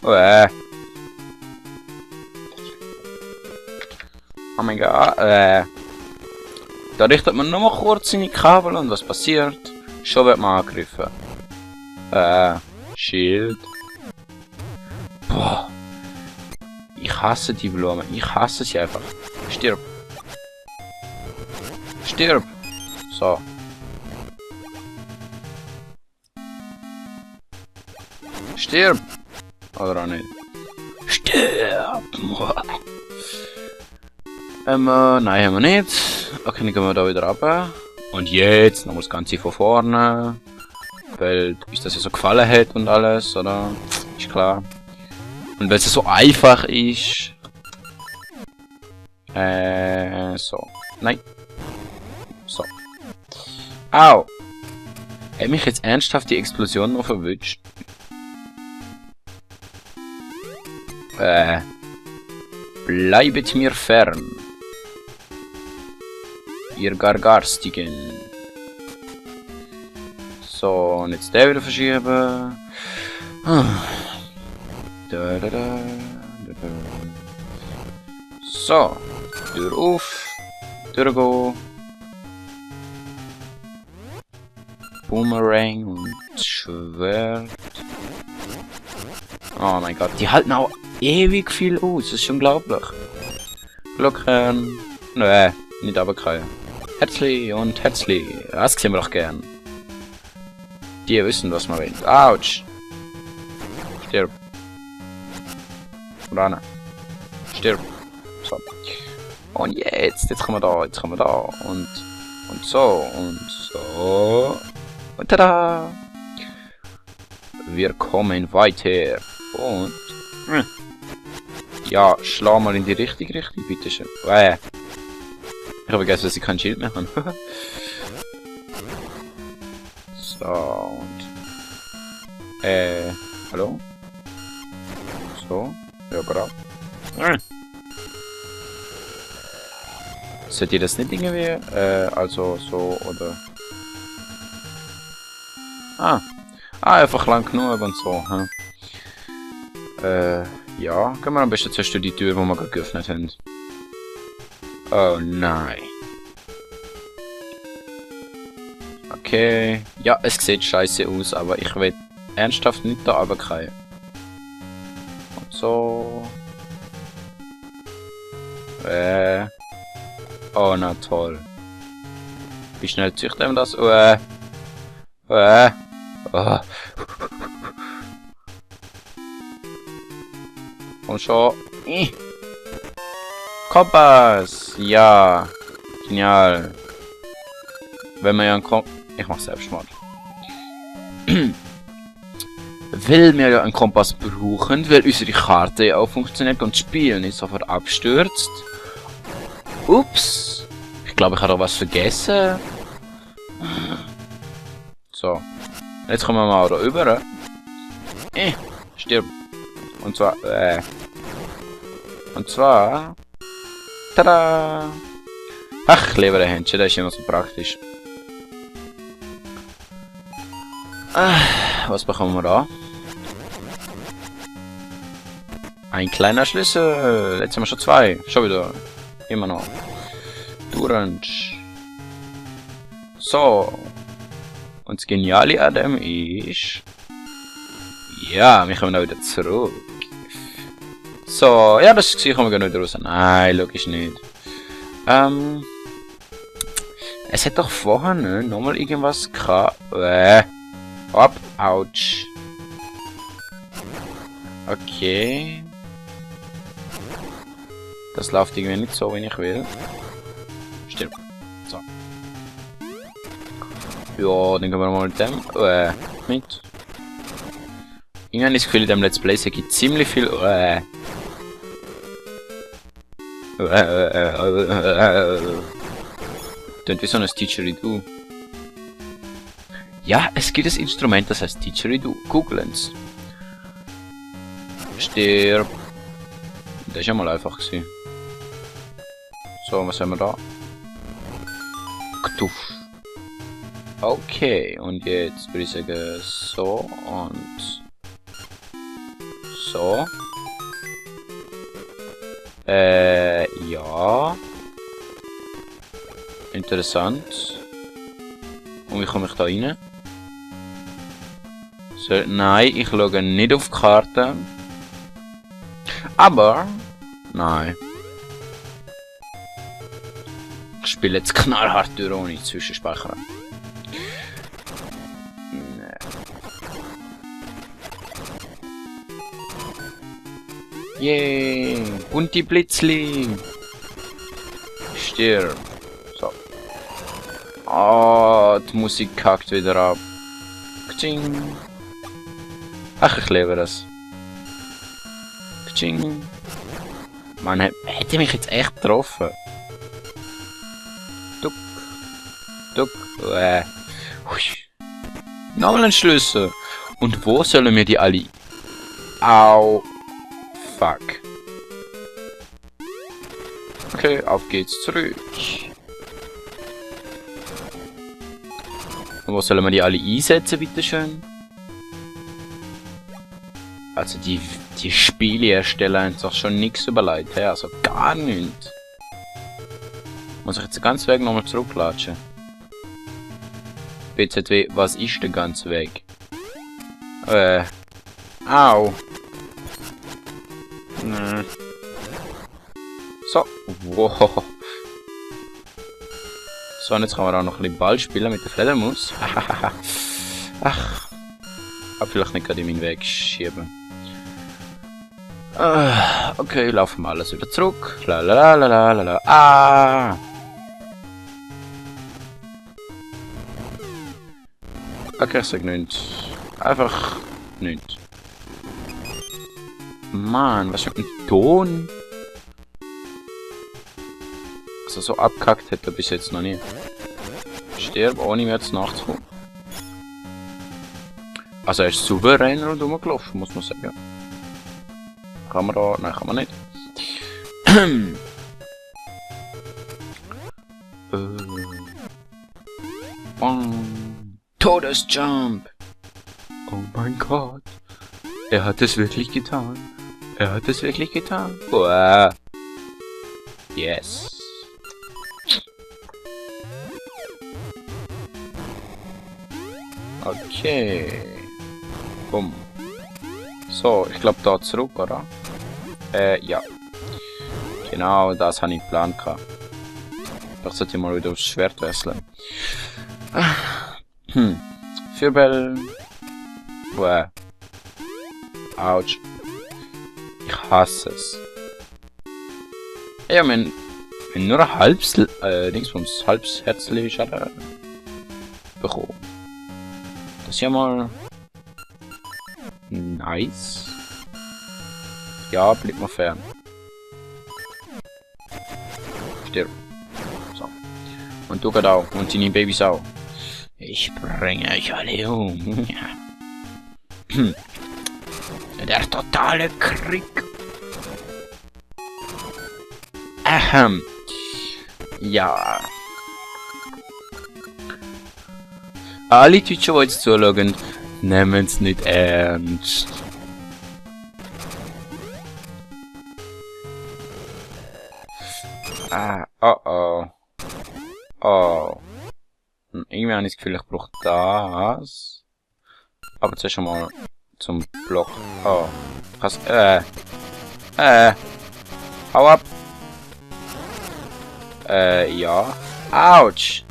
Oh mein Gott, Da richtet man nur mal kurz seine Kabel und was passiert? Schon wird man angegriffen. Schild. Boah. Ich hasse die Blumen. Ich hasse sie einfach. Stirb. Stirb. So. Stirb. Oder auch nicht. Stirb. Nein, haben wir nicht. Okay, dann gehen wir da wieder runter. Und jetzt nochmal das Ganze von vorne. Weil uns das ja so gefallen hat und alles, oder? Ist klar. Und weil es so einfach ist. So. Nein. So. Au! Hat mich jetzt ernsthaft die Explosion noch verwünscht? Bleibet mir fern. Ihr Gargarstigen. So, und jetzt der wieder verschieben. So, Tür auf, Tür go. Boomerang und Schwert. Oh mein Gott, die halten auch ewig viel aus, das ist unglaublich. Glocken. Nö, nicht runterkriegen. Herzlich und herzlich. Das sehen wir doch gern. Die wissen, was man will. Autsch. Stirb. Rana. Stirb. So. Und jetzt kommen wir da, und so, und so. Und tada! Wir kommen weiter. Und... Ja, schlag mal in die richtige Richtung, bitteschön. Ich habe vergessen, dass ich kein Schild mehr habe. So, und... hallo? So, ja, gerade. Seht ihr das nicht irgendwie? Also so, oder... einfach lang genug und so, hm? Ja, gehen wir am besten zuerst durch die Tür, die wir gerade geöffnet haben. Oh nein. Okay. Ja, es sieht scheiße aus, aber ich will ernsthaft nicht da runterkriegen. Und so. Oh, na toll. Wie schnell zieht ihm das? Oh. Und schon. Kompass! Ja. Genial. Wenn man ja einen Kompass... Ich mach selbst mal. Weil wir ja einen Kompass brauchen, weil unsere Karte ja auch funktioniert und das Spiel nicht sofort abstürzt. Ups. Ich glaube, ich habe da was vergessen. So. Jetzt kommen wir mal da rüber. Stirb. Und zwar, tada! Ach, lieber Händchen, das ist immer so praktisch. Was bekommen wir da? Ein kleiner Schlüssel. Jetzt haben wir schon zwei. Schon wieder. Immer noch. Orange. So. Und das Geniale an dem ist... Ja, wir kommen auch wieder zurück. So, ja, das ist kommen wir nicht raus. Nein, logisch nicht. Es hat doch vorher nochmal irgendwas gehabt. Hopp, ouch. Okay. Das läuft irgendwie nicht so, wie ich will. Stimmt. So. Ja, dann gehen wir mal mit dem. Mit. Irgendwann ist das Gefühl, in dem Let's Play gibt ziemlich viel. Tönt wie so ein Didgeridoo. Ja, es gibt ein Instrument, das heißt Didgeridoo. Googlen's. Stirb. Das ist ja mal einfach gewesen. So, was haben wir da? Ktuff. Okay, und jetzt würde ich sagen so und So. Ja. Interessant. Und wie komme ich da rein? So, nein, ich schaue nicht auf die Karte. Aber... Nein. Ich spiele jetzt knallhart durch ohne Zwischenspeicher. Yay! Bunte Blitzli! Stirb! So. Ah, die Musik kackt wieder ab. Kching! Ach, ich liebe das. Kching! Man hätte mich jetzt echt getroffen. Duck! Duck! Hui. Nochmal ein Schlüssel! Und wo sollen wir die alle... Au! Fuck. Okay, auf geht's zurück. Und wo sollen wir die alle einsetzen, bitteschön? Also die Spielehersteller haben sich schon nichts überlegt, also gar nichts. Muss ich jetzt den ganzen Weg nochmal zurücklatschen? BZW, was ist der ganze Weg? Au. So, wow. So, und jetzt können wir auch noch ein bisschen Ball spielen mit der Fledermaus. Ach. Aber vielleicht nicht gerade in meinen Weg schieben. Okay, laufen wir alles wieder zurück. Lalalala. Ah! Okay, ich sag nichts. Einfach nichts. Mann, was für ein Ton? Also so abkackt hätte er bis jetzt noch nie. Stirb, ohne mir jetzt nachzukommen. Also er ist souverän rundherum gelaufen, muss man sagen. Kann man da... Nein, kann man nicht. Todesjump! Oh mein Gott! Er hat es wirklich getan. Er hat es wirklich getan. Boah. Yes. Okay. Bumm. So, ich glaube da zurück, oder? Ja. Genau, das habe ich geplant. Ich sollte mal wieder aufs Schwert wechseln. Fürbell. Boah. Autsch. Ich hasse es. Ja, wenn nur ein halbes Herzli Schaden bekommen. Das ist ja mal nice. Ja, blieb mal fern. Stirb. So. Und du geht auch. Und deine Babys auch. Ich bringe euch alle um. Der totale Krieg. Ja. Alle Deutschen, die jetzt zuschauen, nehmen es nicht ernst. Oh. Oh. Irgendwie habe ich das Gefühl, ich brauche das. Aber zuerst mal zum Block. Oh. Krass. Hau ab. Ja. Autsch.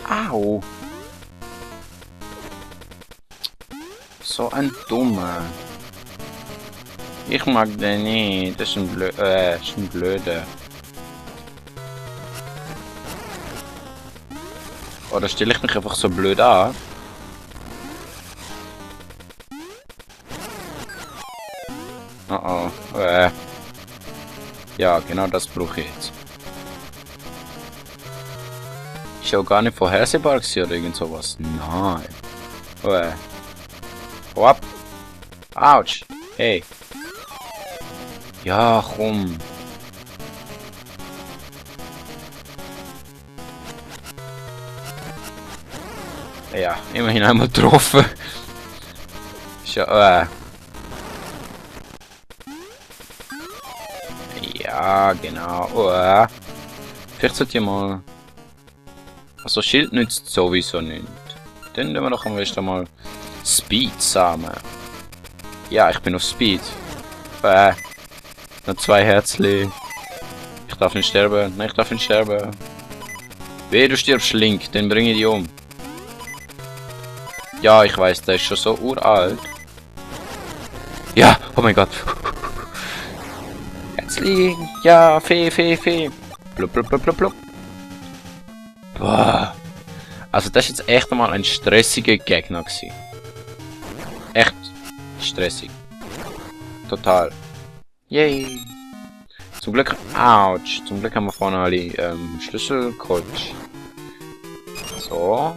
Au. So ein Dummer. Ich mag den nicht. Das ist ein Blöder. Oder stelle ich mich einfach so blöd an? Oh. Ja, genau das brauche ich jetzt. Ist ja gar nicht vorhersehbar gewesen oder irgend sowas. Nein. Hau ab. Autsch. Hey. Ja, komm. Ja, immerhin einmal getroffen. Ja, ja, genau. Vielleicht sollte ich mal... Also Schild nützt sowieso nicht. Dann tun wir doch am besten mal Speed zusammen. Ja, ich bin auf Speed. Noch 2 Herzli. Ich darf nicht sterben. Nein, ich darf nicht sterben. Wehe, du stirbst, Link, dann bringe ich dich um. Ja, ich weiß, der ist schon so uralt. Ja, oh mein Gott. Herzli. Ja, Fee. Blub, blub, blub, blub, blub. Boah. Also das ist jetzt echt mal ein stressiger Gegner gewesen. Echt stressig. Total. Yay. Zum Glück... Autsch. Zum Glück haben wir vorne alle Schlüssel geholt. So.